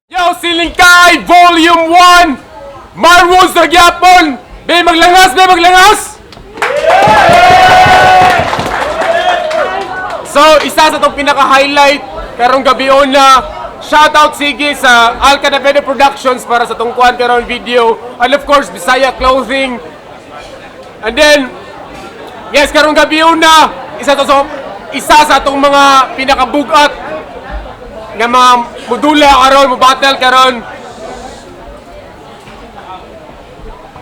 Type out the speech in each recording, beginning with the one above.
Yo, Silingkay Volume 1! Marwoods na gyapon! Be maglangas! Be maglangas! So, isa sa itong pinaka-highlight karong gabi na shoutout sige sa Alcadavede Productions para sa tungkuan karon video, and of course Bisaya Clothing. And then yes, karong gabi na isa sa atong mga pinakabugat nga mga modula karon, mo battle karon.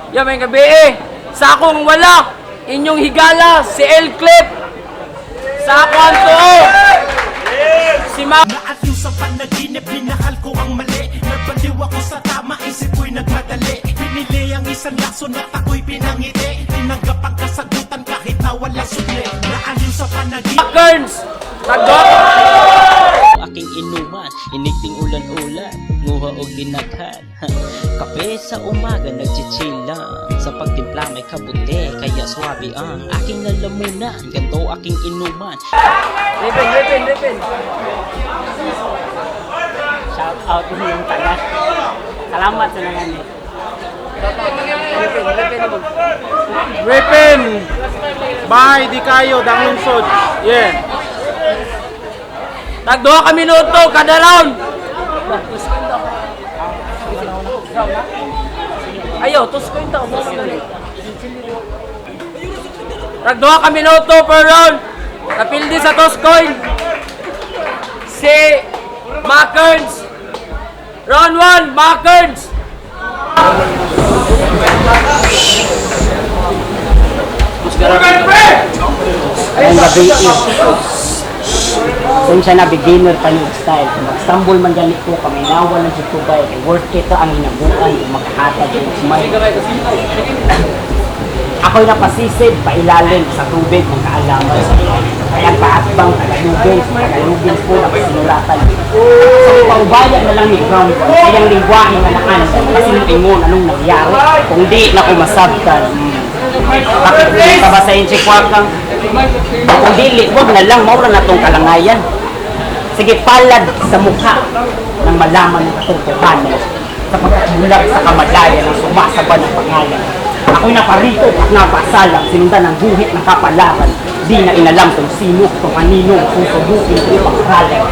Ya, may gabi eh. Sa akong wala, inyong higala, si El Clip. Sa ako ang tuo. Si Ma... Naaliw sa panaginip, minahal ko ang mali. Nabaliw ako sa tama, isip ko'y nagmadali. Pinili ang isang lason at ako'y pinangiti. Tinanggap ang kasagutan kahit na wala sukli. Naaliw sa panaginip. Kearns. Tagdok. Aking inuman, inigting ulan-ulan, nguha og dinaghan. Kape sa umaga, nagchichill lang. Sa pagtimpla may kabute, kaya swabe ang aking lalamunan. Ganto aking inuman. Ripin, ripin, ripin. Shout out yung taga. Salamat sa nangyari. Ripin, ripin. Weapon! Bye, di kayo, dang lungsod. Yeah. Tagduha ka minuto kada round. Ayo, tos ko yung tao. Tagduha ka minuto per round. Napildi sa toss coin. Si Makerns. Round 1, Makerns. Ngayong gabi eh. Kung siya na beginner pa yung style, kung mag-stumble man ganit ko, kami nawa lang sa tubay, kay worth it ang hinabuan, kung maghatag yung smile. Ako'y napasisid pailalim sa tubig ng kaalaman. Kaya paatbang Tagalugin, Tagalugin po na pasinulatan. Sa paubaya na lang ni Brown, kayang lingwahe nga naan, kasi ingon anong nangyari, kung di na ko masabtan. Bakit hindi ka ba sa Inchikwakang? Kung dili, wag na lang, maura na tong kalangayan. Sige, palad sa mukha nang malaman ng katotohanan sapagkat bulag sa kamalayan ang sumasaba ng pangalan. Ako'y naparito at napasalang, sinundan ng guhit ng kapalaran. Di na inalam kung sino, kung kanino, kung subukin upang halay.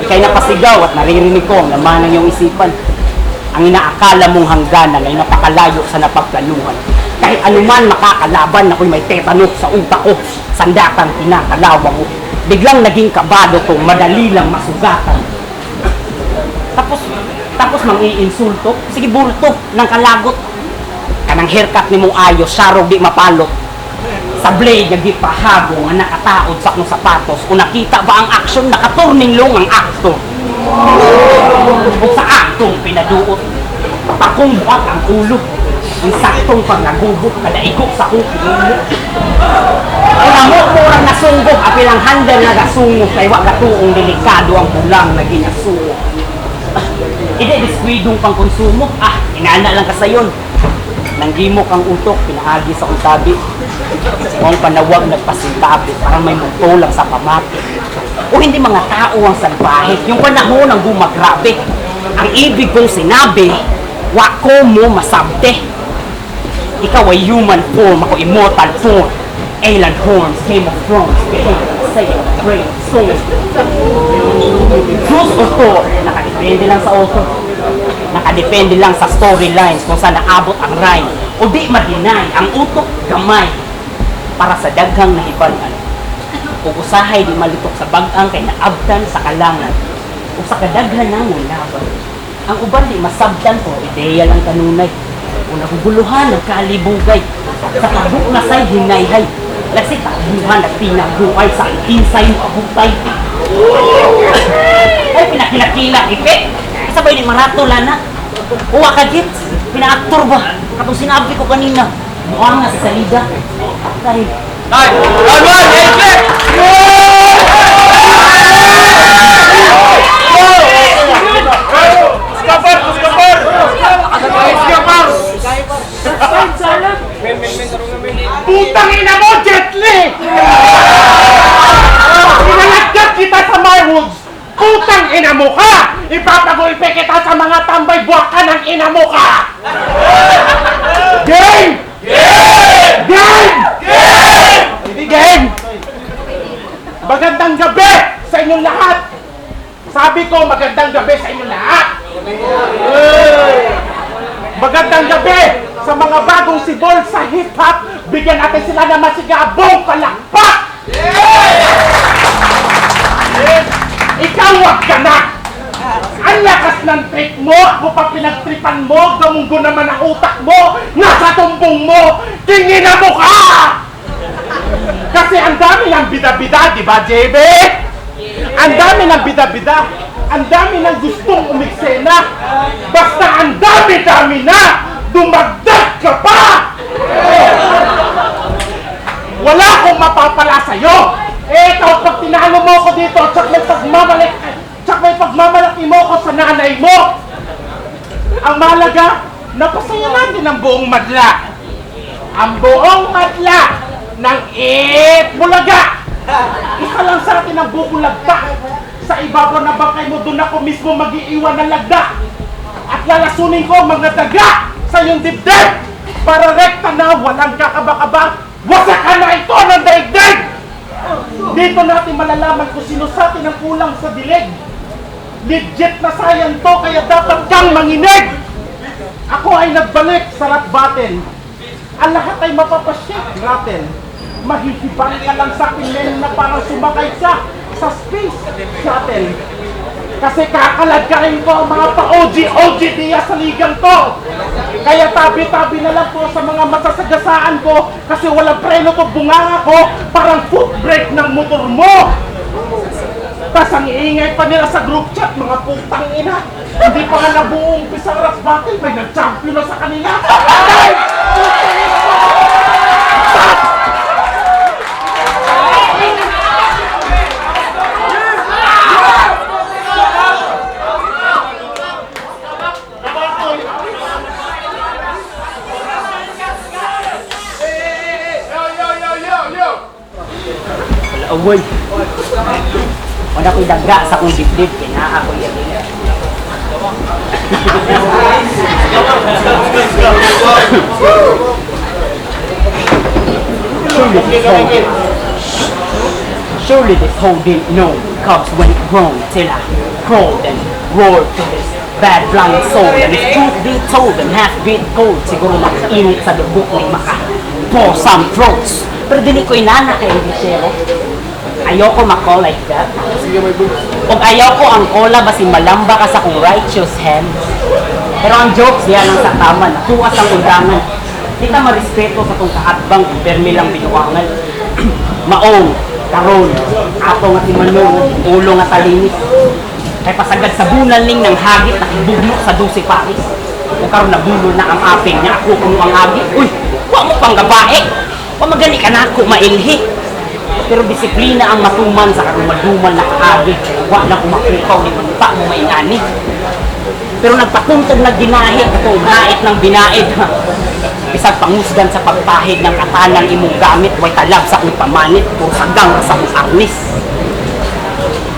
Kaya napasigaw at naririnig ko ang laman ng iyong isipan. Ang inaakala mong hangganan ay napakalayo sa napagplanuhan. Kahit anuman makakalaban, ako'y may tetanus sa utak ko, sandatang kinakalawang ko. Biglang naging kabado to, madali lang masugatan. Tapos, tapos mang-iinsulto, sige bulto, ng kalagot. Kanang haircut ni mong ayos, sarog di mapalot. Sa blade nga gipahago nga nakataod sa akong sapatos. Kung nakita ba ang action, nakaturning long ang actor. Ug sa aktong pinaduot, pakumbat ang ulo. Ang saktong pagnagubot, kadaigo sa akong pinulo. Kung mo murang nasunggog, apil ang handle nga gasungo, kay wa gatuong delikado ang bulang na ginasuo. Ide diskwidong pang konsumo. Ah, inana lang kasayon. Nanggimok ang utok, pinaagi sa akong tabi. Mong panawag nagpasintabi, parang may multo lang sa pamati. O hindi mga tao ang salbahe, yung panahon ang gumagrabe. Ang ibig kong sinabi, wako mo masabte. Ikaw ay human form, ako immortal form. Alan Horns, Game of Thrones, behave, say, pray, soul. Truth or thought, nakadepende lang sa author. Nakadepende lang sa storylines kung saan naabot ang rhyme. O di ma-deny, ang utok gamay para sa daghang nahibalan. Ug usahay di malitok sa bag-ang kay naabtan sa kalangan. Ug sa kadaghan namon laban. Ang uban di masabtan ko ideya lang kanunay. O naguguluhan ang kalibugay. Sa tabok na say hinayhay. Lagsi tabuhan at tinaguay sa kinsay mo abutay. Ay. Kinakilak ipit. Kasabay ni Marato lana. Uwa ka gits. Pinaaktor ba? Katong sinabi ko kanina. Mukha nga sa salida. Dahil Time! Round 1! El Clip! Putang ina mo, Jet Li! Pinalagdag kita sa Marwoods! Putang ina mo ka! Ipapagulpe kita sa mga tambay buwaka ng ina mo ka! Game! Game! Game! Game! Hindi game! Magandang gabi sa inyong lahat! Sabi ko, magandang gabi sa inyong lahat! Magandang gabi sa mga bagong sibol sa hip-hop. Bigyan natin sila ng masigabong palakpak! Ikaw wag ka na! Ang lakas ng trip mo! Ako pa pinagtripan mo! Gamunggo naman ang utak mo! Nasa tumbong mo! Tingin na mo ka! Kasi ang dami ng bida-bida, di ba, JB? Ang dami ng bida-bida. Ang dami ng gustong umiksena. Basta ang dami-dami na! Dumagdag ka pa! Wala akong mapapala sa'yo! Eh, ikaw, pag tinalo mo ako dito, tsak may pagmamalaki, tsak may pagmamalaki mo ako sa nanay mo! Ang mahalaga, napasaya natin ang buong madla. Ang buong madla ng Itbulaga! Isa lang sa atin ang buko lagda. Sa ibabaw na bangkay mo, doon ako mismo magiiwan ng lagda. At lalasunin ko ang mga daga sa iyong dibdib para rekta na walang kakaba-kaba. Wasakan na ito ng daigdig! Dito natin malalaman kung sino sa atin ang kulang sa dilig. Legit na sayan to, kaya dapat kang manginig! Ako ay nagbalik sa rap battle. Ang lahat ay mapapashake natin. Mahihibang ka lang sa akin, men, na parang sumakay ka sa space shuttle. Kasi kakaladkarin ko ang mga pa-OG-OG diya sa ligang to. Kaya tabi-tabi na lang po sa mga masasagasaan ko kasi walang preno to bunganga ko, parang foot brake ng motor mo. Tas ang iingay pa nila sa group chat, mga putang ina. Hindi pa nga nabuong umpisa ang rap battle, may nag-champion na sa kanila. Ay! Putang ina mo! Away. Wala ko'y daga sa kong dibdib, kaya naa ako'y yakin. Surely this whole Surely this whole didn't know cubs when it grown till I crawled and roared to this bad blind soul. And if truth be told and half beat cold, siguro makainit sa dugo ni maka pour some throats. Pero dili ko inana kay Englishero. Ayoko mako like that. Ug ayoko ang kola basin malamba ka sa kong righteous hand. Pero ang jokes diya lang sa tama, natuwas ang undangan. Di ta marespeto sa tong kaatbang kung permi lang binuangan. Maong, karon, ato nga timanong, ulo nga talinis. Kay pasagad sa bunal ning nang hagit nakibugno sa 12 paris. Ug karon nabulol na ang aping nga ako kuno ang agi. Uy, wa mo pang gabae. Wa magani ka nako mailhi. Pero disiplina ang matuman sa karumaduman na kaagi. Wa na kumakukaw ni pa mo maingani. Pero nagpakuntog na ginahi katong hait ng binaid. Bisag pangusgan sa pagpahid ng katanang imong gamit, way talab sa akong pamanit, puro sagang ra sa akong arnis.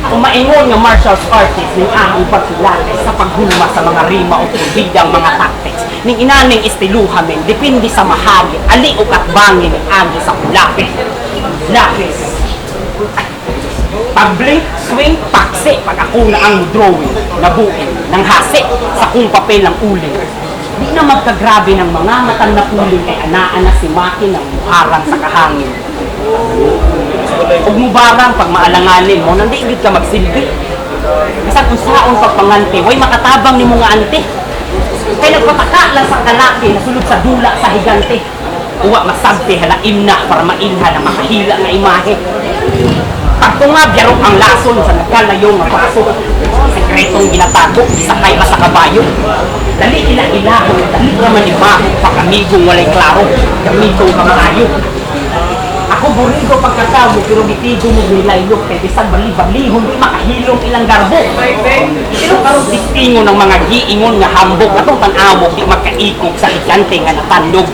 Kung maingon nga martial artist ning ahong pagkilatis sa paghulma sa mga rima o kurbidang mga tactics, ning inaning estiluha men, depende sa mahagi, ali o katbangin ning agi sa kulapit. Lapis. Pag-blink, swing, paksi, pag ako na ang drawing, nabuin, ng hasi, sa kong papel ang uling. Di na magkagrabe ng mga matang napuling kay anaan na si Maki ng muharang sa kahangin. Ug mubarang pag maalanganin mo, nandi gid ka magsilbi. Bisan kung saon pagpangante, way makatabang nimo nga ante. Kay nagpataka lang sa kalaki, nasulod sa dula sa higante. Uwa masabte halaim na para mailha na makahila nga imahe. Pagtunga, biyarok ang lason sa nagkalayo nga paso. Sekretong ginatago, sakay ba sa kabayo? Dali ila ilahon, dali raman ibaho, pakamigong walay klaro, gamitong kamaayo. Ako burigo pagkatao pero gitigo mo nilaylo kay bisan bali-balihon di makahilom ilang garbo. Pero karon distingo ng mga giingon nga hambog atong tan-awog di makaikog sa higante nga natandog.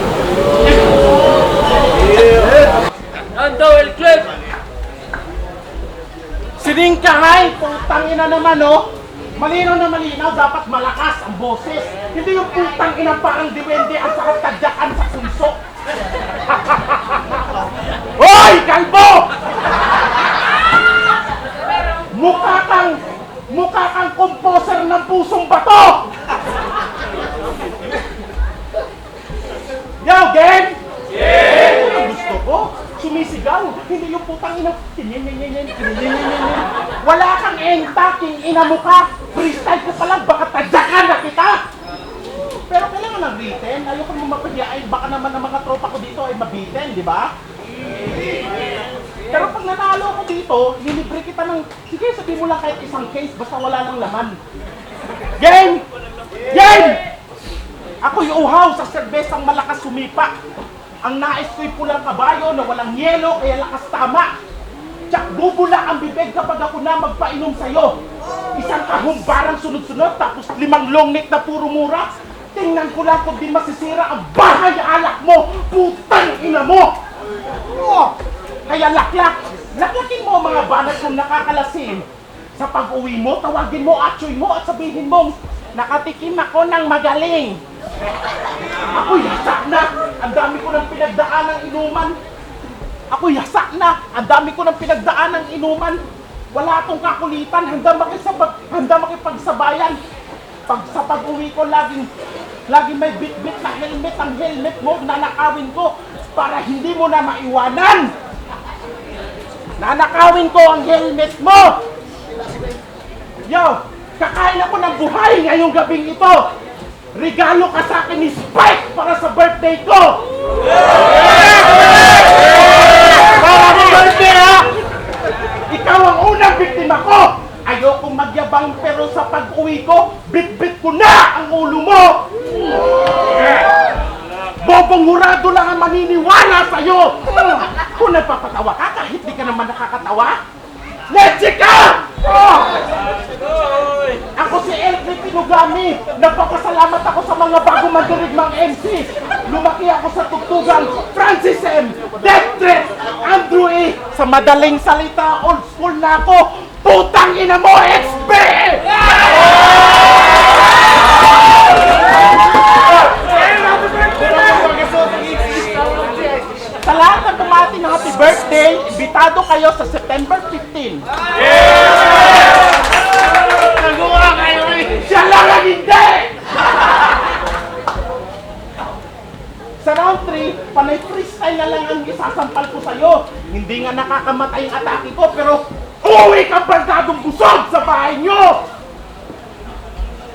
Round 2, El Clip! Sining kahay, putang ina naman oh. Malinaw na malinaw, dapat malakas ang boses. Hindi yung putang ina parang diwende at saka tadyakan sa sunso. Hoy, kalbo! Mukha kang composer ng pusong bato! Yo, game! Yeah! Ang gusto ko, sumisigaw. Hindi yung putang ina, tinininin, tinininin. Wala kang enta, king ina mo ka. Freestyle ko pa lang, baka tadyakan na kita. Pero kailangan ng written. Ayoko naman mapahiyain. Baka naman ang mga tropa ko dito ay mabitin, di ba? Pero pag nanalo ako dito, lilibre kita ng, sige, sabi mo lang kahit isang case, basta wala nang laman. Game! Game! Ako'y uhaw sa serbesang malakas sumipa. Ang nais ko'y pulang kabayo na walang yelo kaya lakas tama. Tsak bubula ang bibig kapag ako na magpainom sa'yo. Isang kahumbarang sunod-sunod tapos 5 long neck na puro mura. Tingnan ko lang kung di masisira ang bahay alak mo, putang ina mo! Oh, kaya laklak, laklakin mo ang mga banat kung nakakalasin. Sa pag-uwi mo, tawagin mo, atsoy mo at sabihin mong, nakatikim ako ng magaling. Ako'y yasak na! Ang dami ko ng pinagdaan ng inuman. Ako'y yasak na! Ang dami ko ng pinagdaan ng inuman. Wala akong kakulitan, handa makipagsabayan. Pag sa pag-uwi ko, laging may bit-bit na helmet ang helmet mo, nanakawin ko para hindi mo na maiwanan. Nanakawin ko ang helmet mo! Yo, kakain ako ng buhay ngayong gabing ito! Regalo ka sa akin ni Spike para sa birthday ko! Para sa birthday ha! Ikaw ang unang biktima ko! Ayokong magyabang pero sa pag-uwi ko, bit-bit ko na ang ulo mo! Bobong hurado lang ang maniniwala sa'yo! Kung nagpapatawa ka kahit di ka naman nakakatawa, leche ka! Oh! Ako si LV Pinugami. Nagpapasalamat ako sa mga bago mandirigmang MC. Lumaki ako sa tugtugan. Francis M. Death Threat. Andrew E. Sa madaling salita, old school na ako. Putang ina mo, XB! Sa lahat ng bumati ng happy birthday, imbitado kayo sa September 15. Siya lang ang hindi! Sa round 3, panay freestyle na lang ang isasampal ko sa'yo. Hindi nga nakakamatay ang atake ko, pero uuwi ka baldadong busog sa bahay nyo!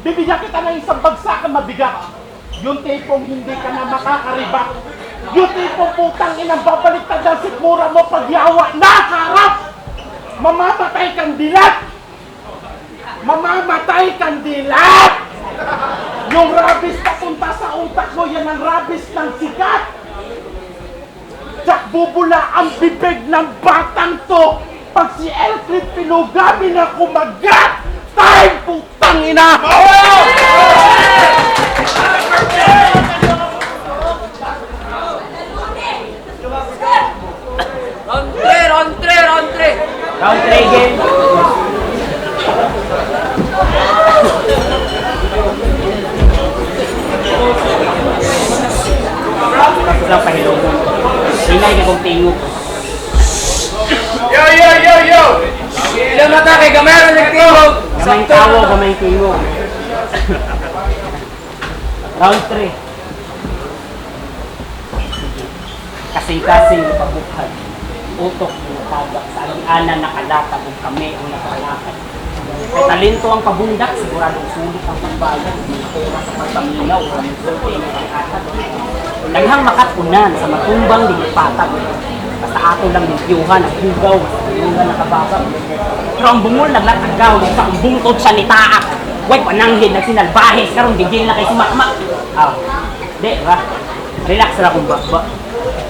Bibigyan kita ng isang bagsakan mabigat. Yung tipong hindi ka na makakaribak. Yung tipong putang inang babaliktad ang sikmura mo pag yawa na harap! Mamamatay kang dilat! Mamamatay kang dilat! Yung rabis papunta sa utak mo, yan ang rabis ng sikat! Tsak bubula ang bibig ng batang to pag si Elfrid Pinugami na kumagat! Time, putang ina! Round 3, round 3, round 3! Round 3 game. Tapos lang pahilo mo. Hinay ka kong tingog. Yo, yo, yo, yo! Ilang mata kay Gamero nagtingog! Gamay tawo, gamay tingog. Round 3. Kasing-kasing napabukhad. Utok ng natagak sa agianan nakalatag ug kami ang nakalakad. Kay talento ang pabundak, siguradong sulit ang pagbayad. Mga oras sa pagpaminaw, walang sulti ng pangkatag. Daghang makatunan sa matumbang dinipatag. Basta ato lang limpyuhan, ang hugaw, yung nakababa. Pero ang bungol naglatagaw, sa ang bungtod siya ni Taak. Way pananghid, nagsinalbahes, karon gigil na kay si Makmak. Ah, di ra. Relax ra akong bakba.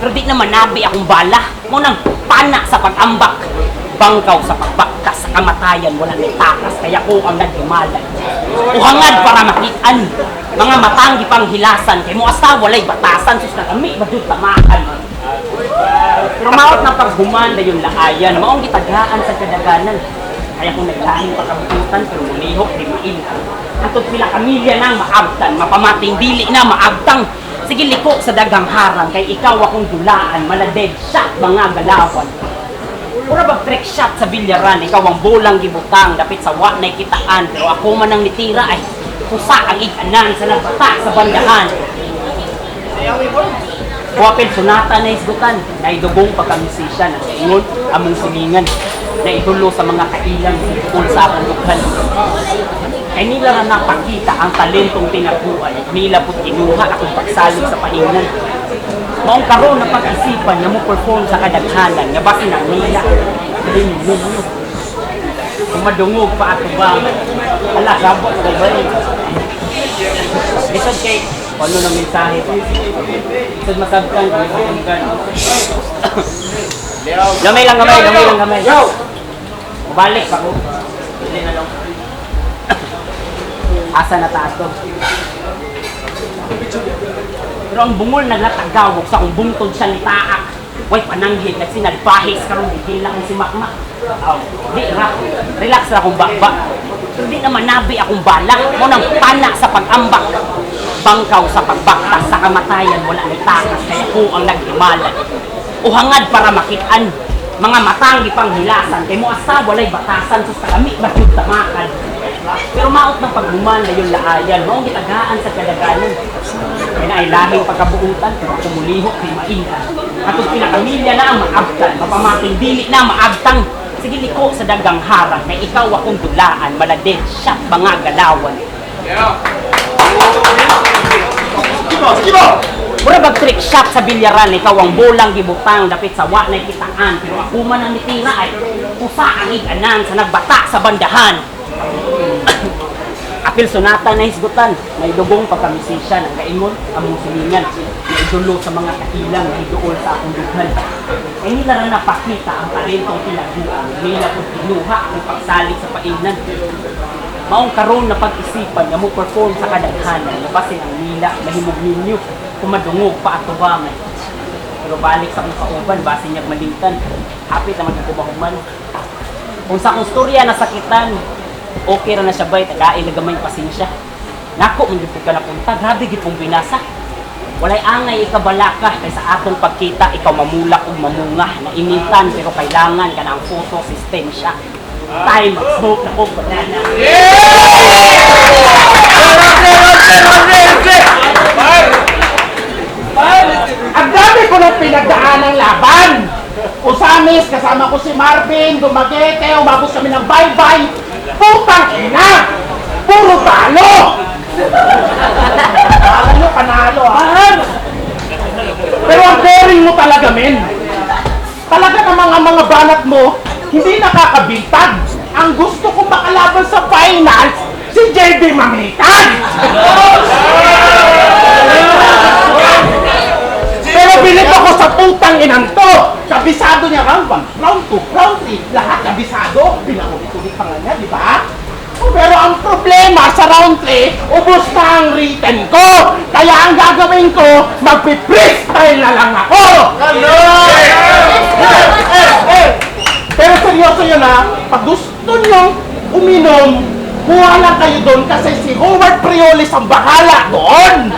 Pero di naman nabi akong bala. Mo nang pana sa pag-ambak. Bangkaw sa pagbaktas sa kamatayan, wala ni takas, kaya ko ang naghimalay. Uhangad para makitaan, mga matang gipanghilasan, kay mo asa walay batasan, sus na kami, badud tamakan. Pero maot na paghuman na yung laayan, maong gitagaan sa kadaganan. Kaya kung naglahing pagkabututan, pero mulihok, di mail. Atod pila kamilya nang maabtan, mapamating dili na maabtang. Sige liko sa dagang harang, kay ikaw akong dulaan, maladed shot mga galawan. Mura bag trick shot sa bilyaran, ikaw ang bolang gibutang, dapit sa wa na kitaan, pero ako man ang nitira ay kusa ang iganan sa nagbata sa bandahan. Wapel sonata na isgutan, naidugong pagka-musician at ingon among silingan, naitulo sa mga kailang sikul sa akong dughan. Kay nila na napakita ang talentong tinaguan, nila put kinuha akong pagsalig sa paingnan. Maong karon na pag-isipan nga mo perform sa kadaghanan nga basin ang nila ninyo. Kung madungog pa ato ba? Ala, sabot kay ba? Lisod kay ano ng mensahe pa. Lisod masabtan, kung masabtan. Gamay lang gamay, gamay lang gamay. Yo! Balik pa ko. Dili na lang. Asa na taas to? Pero ang bungol naglatagawok sa akong bungtod siya ni Taak. Way pananghid, nagsinalbahis karon gigil lang si Makmak. Aw, di ra. Relax ra akong bakba. Pero di naman nabi akong bala. Mo nang pana sa pag-ambak. Bangkaw sa pagbaktas sa kamatayan, wala ni takas, kaya ko ang naghimalay. Uhangad para makitaan, mga matang gipanghilasan, kay mo asa walay batasan, sus kami batyod tamakan. Pero maot ng paghuman na yung laayan, maong gitagaan sa kadaganan. Kaya na ay lahing pagkabuutan, pero kumulihok kay maingan. Atong pinakamilya na ang maabtan, mapamating dili na maabtang. Sige liko sa dagang harang, na ikaw akong dulaan, maladed siya mga galawan. Mura bag trick shot sa bilyaran, ikaw ang bolang gibutang, dapit sa wa na kitaan, pero ako man ang nitira ay kusa ang iganan sa nagbata sa bandahan. Apil sonata na hisgutan, may dugong pagka-musician, ang kaingon, among silingan, na idolo sa mga kailang, na iduol sa akong dughan. Ay nila ra napakita ang talentong tinaguan, nila kung kinuha ang pagsalig sa paingnan. Maong karon na pag-isipan nga mo perform sa kadaghanan, nga basin ang nila, mahimog ninyo, kung madungog pa atubangan. Pero balik sa akong kauban, basin niyag malintan, hapit naman ako mahuman. Kung sa akong storya nasakitan, okay ra na siya bay, tagain na gamay pasensya. Nako, man gyud ka napunta, grabe gyud pong binasa. Walay angay ikabalaka kay sa atong pagkita ikaw mamulak ug mamunga na initan pero kailangan ka ng photosistensya. Time smoke na ko banana. Ang dami ko nang pinagdaan ng laban. Usamis, kasama ko si Marvin, Dumaguete, umabot kami ng bye-bye. Putang ina! Puro talo! Alam nyo, panalo ah. Pero ang boring mo talaga, men. Talaga namang ang mga banat mo, hindi nakakabintag. Ang gusto ko makalaban sa finals, si JB Mangitan! Pero bilib ako sa putang inang to. Kabisado niya round 1, round 2, round 3. Lahat kabisado. Pinaulit-ulit pa nga niya, di ba? Pero ang problema sa round 3, ubos na ang written ko. Kaya ang gagawin ko, magpi-freestyle na lang ako. Pero seryoso yun ha, pag gusto nyo uminom, kuha lang kayo doon kasi si Howard Prioles ang bahala doon.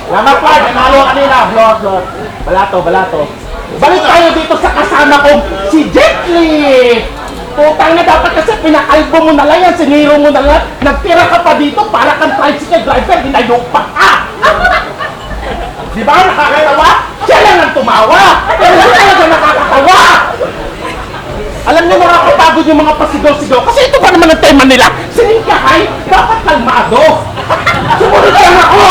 Salamat, Ward. Nanalo kanina. Blow out, blow out. Balato, balato. Balik tayo dito sa kasama kong si Jet Li. Putang na dapat kasi pinakalbo mo na lang yan, siniro mo na lang. Nagtira ka pa dito para kang tricycle driver, hinayok pa ka. Di ba? Nakakatawa? Siya lang ang tumawa. Pero siya talaga nakakatawa. Alam niyo, nakakapagod yung mga pasigaw-sigaw. Kasi ito pa naman ang tema nila. Siningkahay, dapat kalmado. Sumunod lang ako.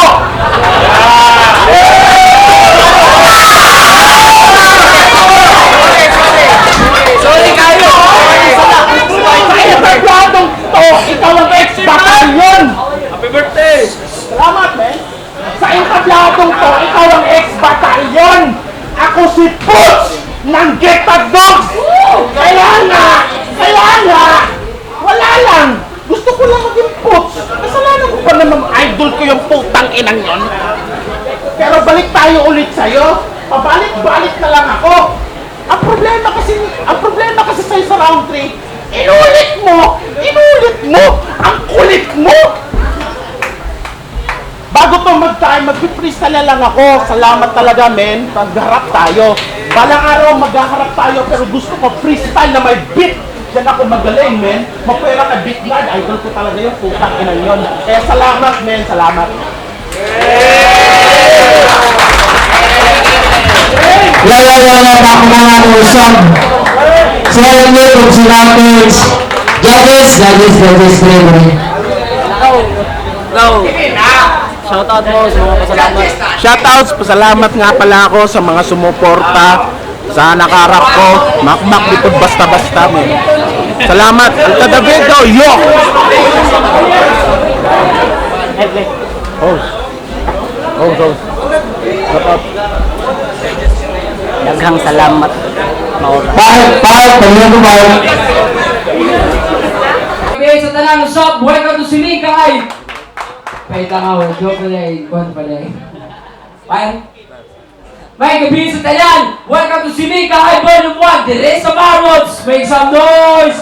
round 3, inulit mo! Inulit mo! Ang kulit mo! Bago to mag-time, mag-freestyle na lang ako. Salamat talaga, men. Magharap tayo. Balang araw, maghaharap tayo, pero gusto ko freestyle na may beat. Diyan ako magaling, men. Mapera ka beat guard. Idol ko talaga yun. Putang ina yun. Kaya salamat, men. Salamat. Wala, wala pa ako mga usap. Si Ellie, kung si Rapids. Judges, judges, judges, judges. Go! Shout out mo sa mga pasalamat. Shoutouts, pasalamat nga pala ako sa mga sumuporta sa nakaharap ko. Makmak, di po basta-basta, men. Salamat. Ang Cadavedo, yo! Host. Host, host. Shout out. Daghang salamat, Maura. Five, five, pagyan ko five. Okay, sa tanan, what's up? Welcome to Silikay! Wait lang ako, joke pala eh, buwan pala eh. May, may gabi sa tanan! Welcome to Silikay Volume 1, dire sa Marwods! Make some noise!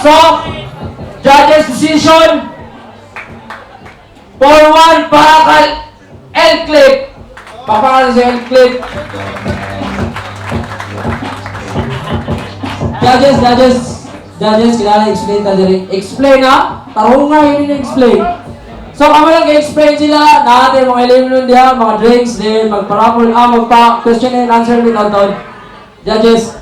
So, judges decision, 4-1 para kay El Clip. Papangalan si El Clip. Judges, judges, judges, kailangan explain ta diri. Explain ha? Tarong nga yun yung explain. So, kamo lang explain sila, natin mga ilim nun diha, mga drinks, then magparapol, magpa question and answer with Anton. Judges,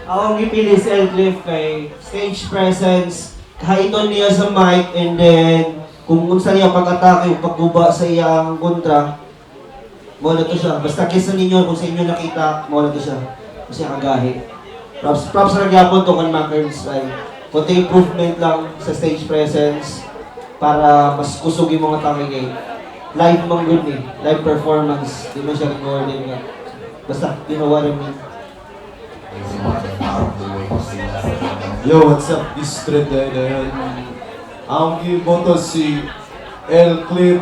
Ako ang gipili si Elcliff kay stage presence, kahaiton niya sa mic and then kung unsa niya pag-atake o pagguba sa iyang kontra, mo na to siya. Basta kesa ninyo kung sa inyo nakita, mo na to siya. Kasi kagahi. Props, props na gyapon to kan Mackers ay konti improvement lang sa stage presence para mas kusog yung mga atake kay live man gud ni, live performance, di man siya recording nga. Basta, you know what I mean. Yo, what's up? District na yun. Ang giboto si El Clip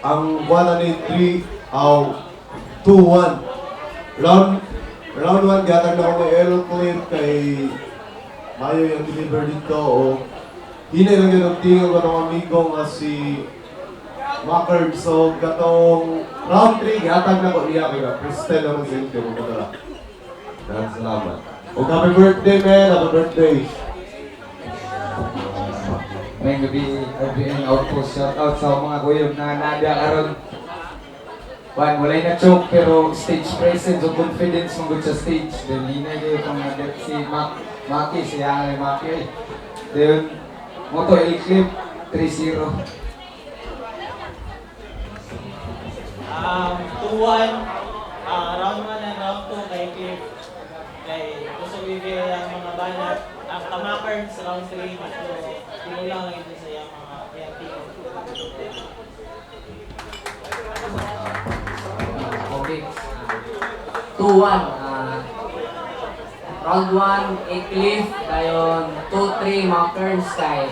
ang 1 3 aw 2-1. Round round 1 gatag na ko kay El Clip kay mayo yung deliver dito o hinay lang yun ang tingog atong amigo nga si Makerd. So katong round 3 gatag na ko niya kay freestyle naman si El Clip. Salamat. O happy birthday, man! Happy birthday! Ngayong gabi, RBN Outpost, shout out sa mga kuyog na nada karon. Wan, walay na choke pero stage presence o confidence mong good sa stage. Then hinay kayo pang si Mac, Maki, siya nga ni Maki. Eh. Then, moto clip 3-0. 2-1, round 1 and round 2 kay Cliff. Kay gusto bigay ang mga banat. Ang Kamakerns round 3, medyo kinulang ito sa iyang mga iyang team. Okay. 2-1. Round 1, 8 cliff. Dayon 2-3, Mackers kay.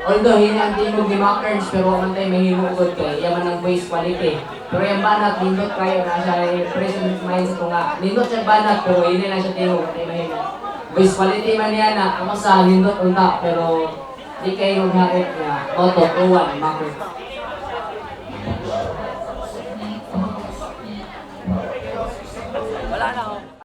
Although, hina ang tingog ni Mackers, pero man tayo mahimo ugod kay. Iya man ang voice quality. Pero yung banat, nindot kayo na siya eh, present mind sa tunga. Nindot siya banat, pero hina lang siya tingog. Tayo mahimo. Voice quality man niya na, ako sa nindot unta, pero di kayo maghait na auto 2-1, Mackers. Wala na oh.